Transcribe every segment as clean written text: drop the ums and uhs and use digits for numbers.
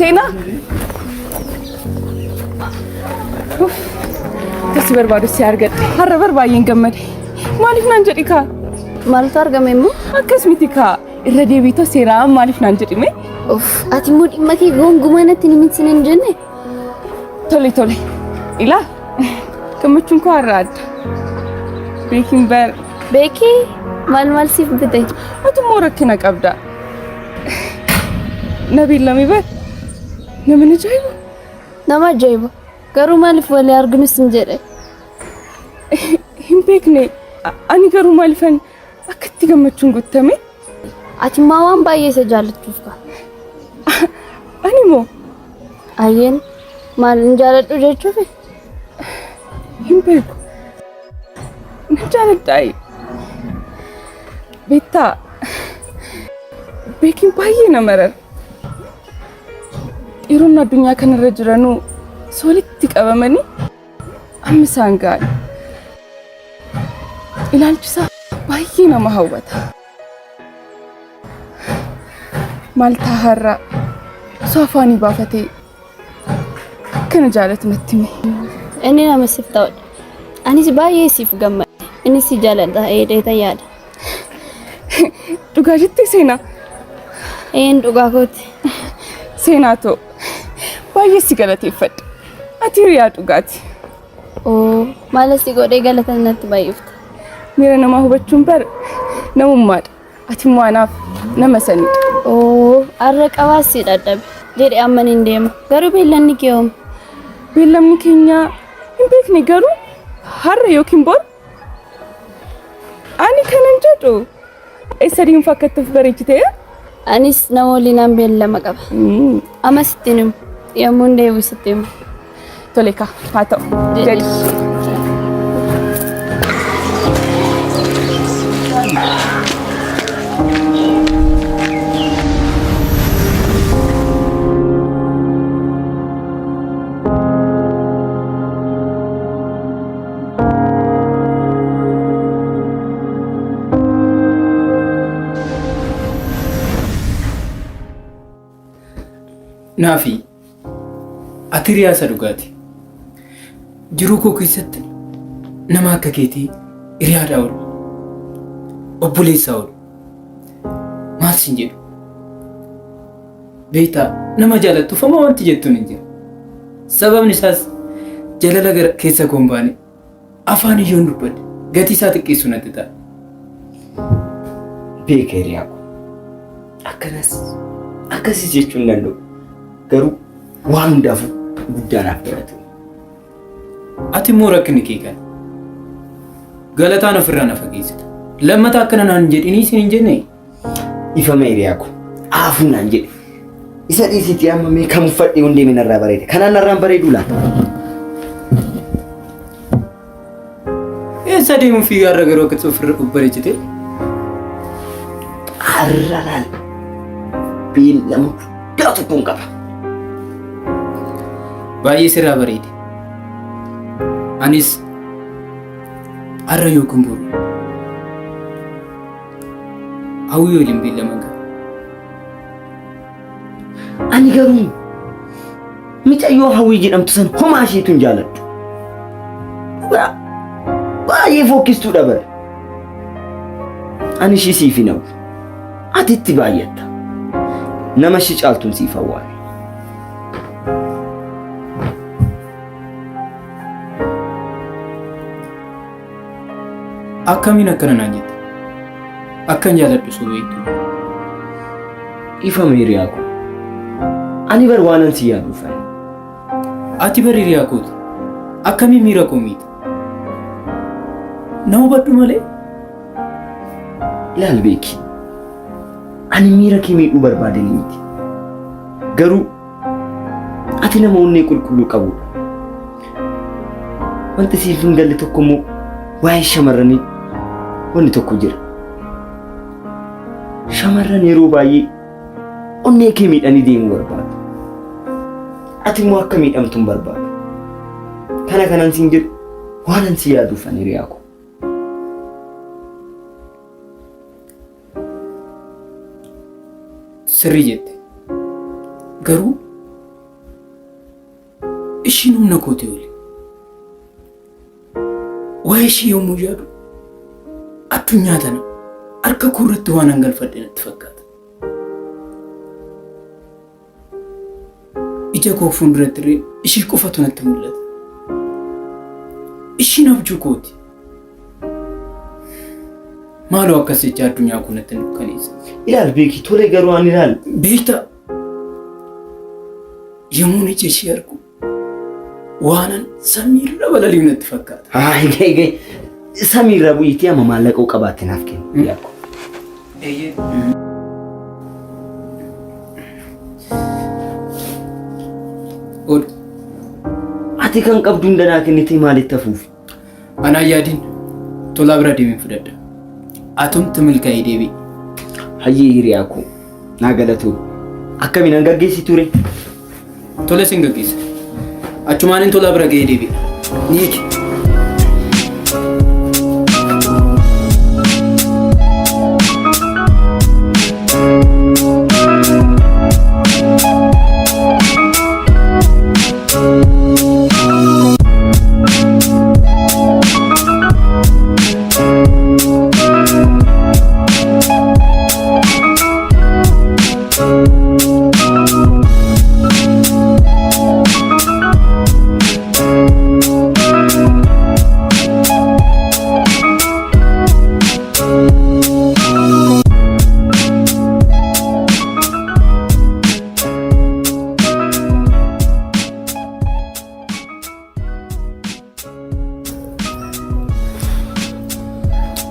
Seenaa! Uff, Akkasi barbaadu si argadhe. Har'a bar baay'een gammade. Maaliif naan jedhi kaa? Maaltu argame immoo? Akkas miti kaa. Irra deebiitoo seenaa maaliif naan jedhi mee? Uff, ati immoo dhimma kee gonkumaa natti hin himin hin jenne. Tole tole. Ilaa gammachuun koo har'a adda. Beekiin bar Beekii maal maal siif bite? Ati immoo rakkina qabda. Na beellamee bar. Nama ni ajaa'iba. Nama ajaa'iba. Garuu maaliif walii arginus hin jedhe? Hin beekne. Ani garuu maalifan akkatti gammachuun guutame? Ati maa waan baay'ee isa jaallachuuf kaa? Ani moo Ayyeen maal hin jaaladhu jechuufi? Hin beeku. Nan jaaladha. Beektaa, beekiin baay'ee na marara. Dhiironni addunyaa kanarra jiranuu walitti qabamanii amma isaan ga'an. Ilaalchi isaa baay'ee nama hawwata. Maal ta'a har'a osoo afaanii baafatee akkana jaalatu natti hime. Inni nama siif ta'udha. Anis baay'ee siif gammade. Inni si jaalladha jedheetan yaada. Dhugaa jettee, Seenaa? Een, dhugaa kooti. Seenaa too, baay'ee si galateeffadha. Ati hiriyaa dhugaati. Oo, maal si godhee galata natti baay'ifta? Miira namaa hubachuun bar namummaadha. Ati immoo anaaf nama sanidha. Oo, har'a qabaas si dhadhabe. Jedhe amma hin deema. Garuu beellanni kee yoom? Beellamni keenya hin beekne, garuu har'a yookiin bor. Ani kanan jedhu, eessa deemuuf akka itti of bareechite? Anis nama waliinaan beellama qaba. Amma sitti himu. Yommuu hin deebi'u sitti himu. Tole kaa, haa ta'u. Jedhi. Jedhi. Naafi, ati hiriyaa isa dhugaati. Jiruu koo keessatti nama akka keetii hiriyaadhaa ol, obboleessaa ol. Maal siin jedhu? Beektaa, nama jaalattuuf homaa wanti jettuun hin jiru. Sababni isaas jaalala gara keessa koo hin baane afaan iyyoon dubbadhe gatii isaa xiqqeessu natti ta'a. Beeka, hiriyaa koo. Akkanas akkasis jechuu hin danda'u. Garuu waan hundaafuu guddaa naaf galatu. Ati immoo rakkinni kee kana. Galataan ofirraa na fageessita. Lammata akkana naan jedhinii siin hin jenne. Ifama, hiriyaa koo. Aafuu naan jedhe. Isa dhiisitii amma mee kam uffadhee hundee mee narraa bareeda? Kanaan narraan bareeduu laata? Eessa deemuun fiigaa irra garuu akka ofirra bareechite? Har'a laal, beellama guddaa tokkoon qaba. Baay'ee sirraa bareede. Anis har'a yookiin boru Hawwii waliin beellama qaba. Ani garuu micayyoo Hawwii jedhamtu san homaa isheetu hin jaaladhu. Dhugaa baay'ee fokkistuudha bara. Ani ishii siif hin hawwu. Ati itti baay'atta. Nama ishii caaltuun siif hawwaame. Akkamiin akkana naan jette? Akkan jaaladhu suu beektu. Ifama, hiriyaa koo. Ani bar waanan si yaaduuf ani. Ati bari hiriyaa kooti. Akkamiin miira koo miita? Na hubadhu malee. Ilaal beeki. Ani miira kee miidhuu barbaadanii miti. Garuu ati nama onnee qulqulluu qabudha. Wanti siif hin galle tokko immoo waa'ee shamarranii wanni tokko jira. Shamarran yeroo baay'ee onnee kee miidhanii deemuu barbaadu. Ati immoo akka miidhamtu hin barbaadu. Kana kanan siin jedhu waanan si yaaduuf ani, hiriyaa koo. Sirrii jette. Garuu Ishiin humna kootii oli. Waa'ee ishii yommuu yaadu addunyaa tana harka koo irratti waan hangalfadhe natti fakkaata. Ija koo fuulduratti illee ishii qofatu natti mul'ata. Ishiin abjuu kooti. Maaloo akkas jecha addunyaa koo natti hin dukkaneessin. Ilaal beeki tole garuu ani ilaal. Beektaa yommuun ija ishee argu waanan samiirra balali'u natti fakkaata. Haa ga'e ga'e samiirra bu'iitii amma maallaqa qabaatte naaf kenni. Yaakko. Eeyyee. Odu. Ati kan qabdu hunda naa kennitee maalitti hafuufi? Anaa yaadin tolaa bira deemee fudhadha. Atumti milkaa'ee deebi'i. Hayyee hiriyaa koo naa galatoo. Akkamiin an gaggeessi ture? Tole sin gaggeessa. Achumaanin tolaa bira ga'ee deebi'a. Ni eegi.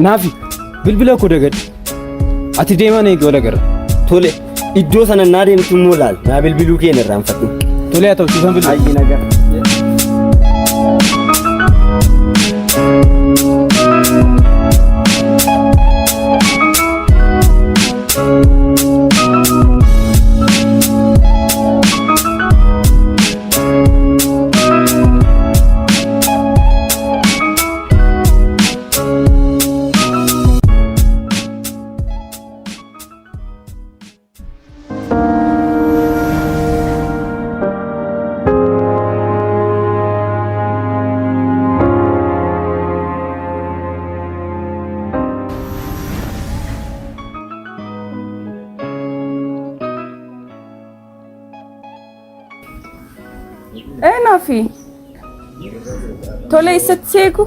Naafi bilbila koo dagadhe. Ati deemaa na eegi wal agarra. Tole iddoo sana naa deemtu immoo laal naa bilbiluu kee hin irraanfadhu. Tole haa ta'u siifan bilbila. Hayyee nagaa. Naafi tole eessatti seeku?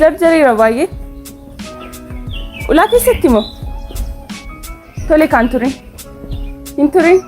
Jarjareera baay'ee. Ulaa keessatti moo? Tole kaan turin. Hin turin.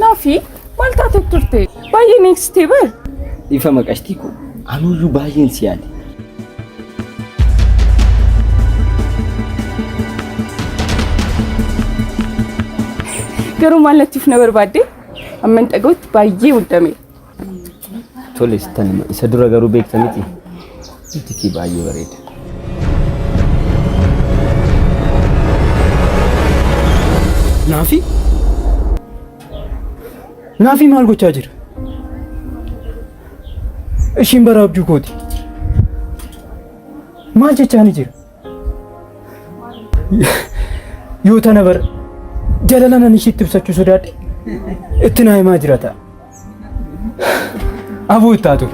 Naafi maal taatee turte? Baay'ee neeksitee bar. Ifa maqashtii koo anuyyuu baay'een si yaade. Garuu maal natti na barbaadde? Amman dhaga'utti baay'ee muddame. Tole sittan hima. Isa dura garuu beekta miti. Ijji kee baay'ee bareeda. Naafi? Naafi maal gochaa jira? Ishiin bara abjuu kooti. Maal jechaa ni jira? Yoo tana bara jalala nan ishiitti ibsachuu sodaadhe itti naa himaa jira ta'a. Abuu itti haa turu.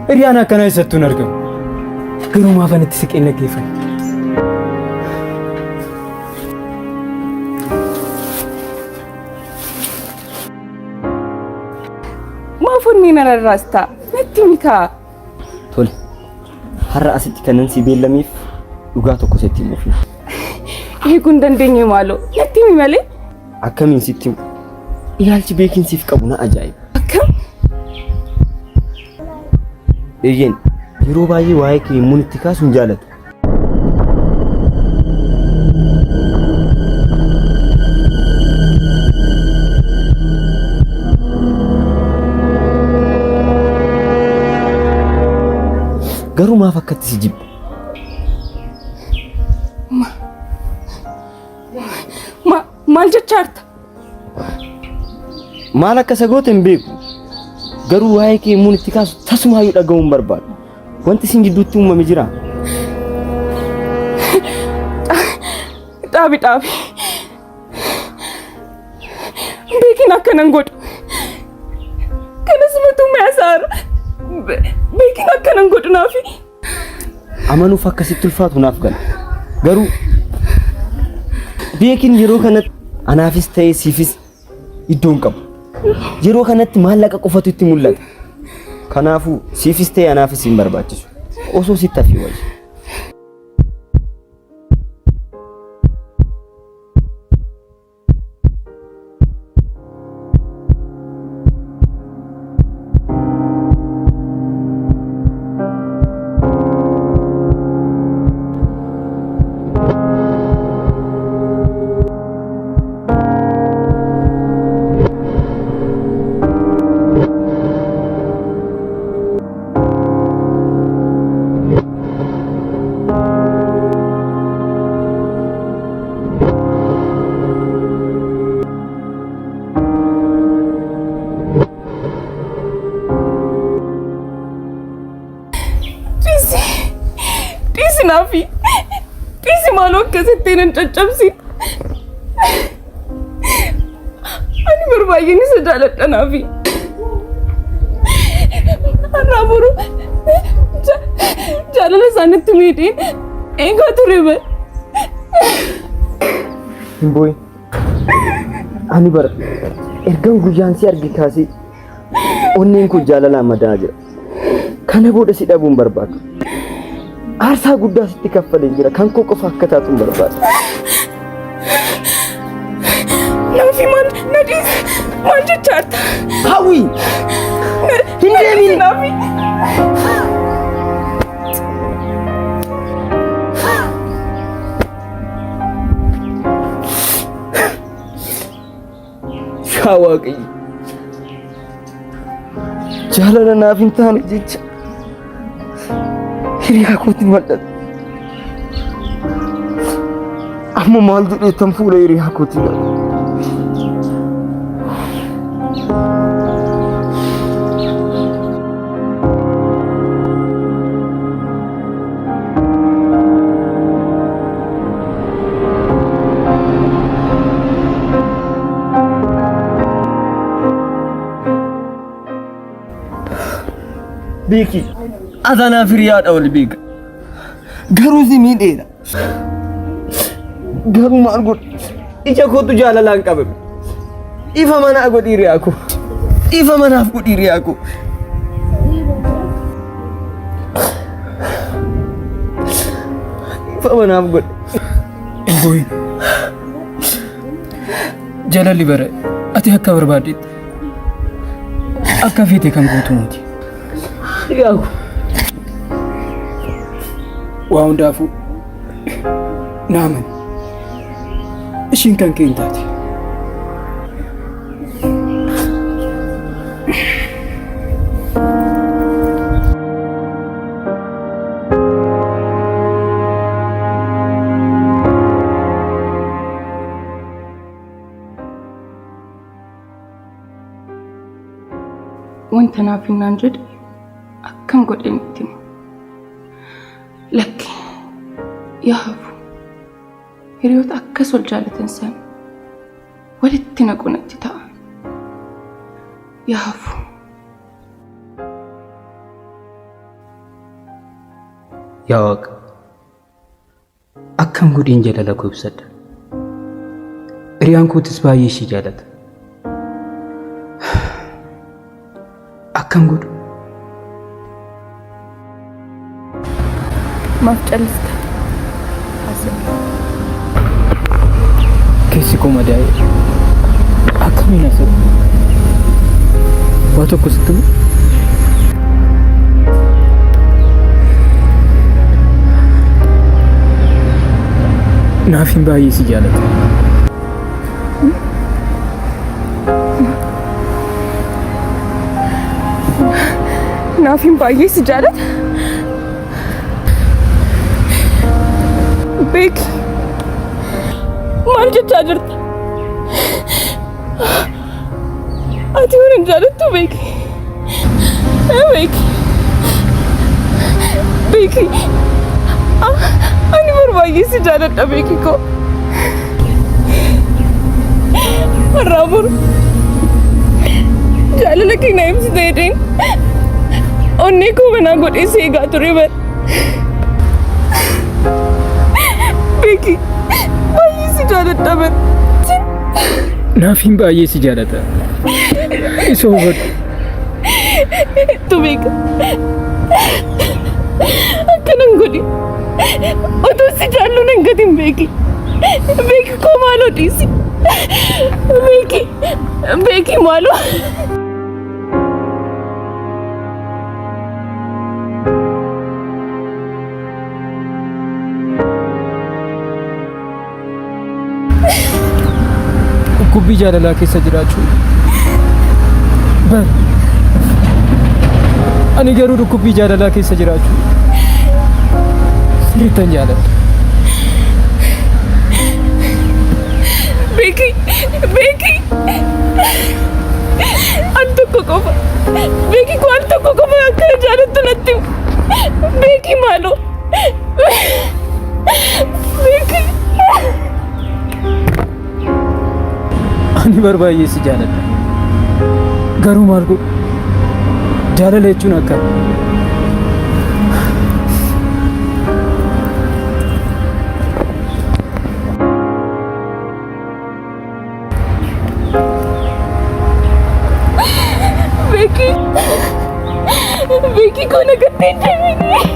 Hiriyaan akkanaa eessattuu hin argamu. Garuu maafan itti siqee hin dhaggeeffanne. Maaf onnee na rarraasta? Natti himi kaa. Tole. Har'a asitti kanan si beellameef dhugaa tokko sitti himuufi. Eeguu hin dandeenye maaloo. Natti himi malee. Akkamiin sitti himu? Ilaalchi beekiin siif qabu na ajaa'iba. Akkam? Eeyyeen yeroo baay'ee waa'ee kee yommuun itti kaasu hin jaalatu. Garuu maaf akkatti si jibba? Maal jechaa jirta? Maal akka isa goote hin beeku. Garuu waa'ee kee yemmuun itti kaasu tasumaayyuu dhaga'uu hin barbaadu. Wanti isin gidduutti uumame jira. Dhaabi dhaabi. Beekin akkanan godhu. Kanas matuu yaasaara. Beekin akkanan godhu naafi. Amanuuf akkasitti ulfaatu naaf gala. Garuu beekin yeroo kanatti anaafis ta'ee siifis iddoo hin qabu. Yeroo kanatti maallaqa qofatu itti mul'ata. Kanaafuu siifis ta'ee anaafis hin barbaachisu. Osoo sitti hafee wayya. Dhiisi. Dhiisi naafi. Dhiisi maaloo akkasittiin hin caccabsin. Ani barbaay'een isa jaaladha naafi. Har'aa boru jaalala isaanitti miidheen eegaa ture bar. Hin boo'in. Ani bara ergan guyyaan si arge kaasee onneen koo jaalalaan madaa jira. Kana booda si dhabuu hin barbaadu. Aarsaa guddaa sitti kaffaleen jira. Kan koo qofa akka taatu hin barbaadu. Naafi maal na dhiisi. Maal jechaa jirta? Hawwi! Hin deemin! Naafi. Yaa Waaqayyo! Jaalala naaf hin taane jecha hiriyaa kootti mul'ata. Amma maal jedheettan fuula hiriyaa kootii ilaala. Beeki, ati anaaf hiriyaadha wal beeka. Garuu si miidheera. Garuu maal godhu? Ija kootu jaalalaan qabame. Ifa manaa godhi hiriyaa koo. Ifa manaaf godhi hiriyaa koo. Ifa manaaf godhi. Hin boo'in. Jaalalli bara ati akka barbaaddetti akka feete kan guutuu miti. Hiriyaa koo. Waa hundaafuu naa amani. Ishiin kan kee hin taate. Wanta naaf hinnaan jedhe akkam godheen itti hima. Lakki yaa hafu hiriyoota akkas wal jaalatan san walitti naquu natti ta'a. Yaa hafu. Yaa Waaqa, akkam godheen jaalala koo ibsadha. Hiriyaan kootis baay'ee ishii jaalata. Akkam godhu? Maaf callista? Haasa'e. Keessi koo madaa'e. Akkamiin haasa'u? Waa tokko sitti himu? Naafiin baay'ee si jaalata. Naafiin baay'ee si jaalata. Beeki. Maal jechaa jirta? Ati waan hin jaalattu beeki. Beeki. Beeki. Ani bar baay'ee si jaaladha beeki koo. Har'aa boru jaalala kee na ibsite jedheen onnee koo banaa godhee si eegaa ture bar. Beeki baay'ee si jaaladha bar. Naafiin baay'ee si jaalata. Isa hubadhu. Tu beeka. Akkanan godhi. Otoo si jaallu nan gatin beeki. Beeki koo maaloo dhiisi. Beeki. Beeki maaloo. Dhukkubbii jaalalaa keessa jiraachuu bar. Ani garuu dhukkubbii jaalalaa keessa jiraachuu sirriittan jaaladha. Beeki. Beeki. Al tokko qofa. Beeki koo al tokko qofa akka na jaalattu natti himi. Beeki maaloo. Beeki. Ani bar baay'ee si jaaladha. Garuu maal godhu? Jaalala jechuun akkana. Beeki. Beeki koo na gattee hin deemini.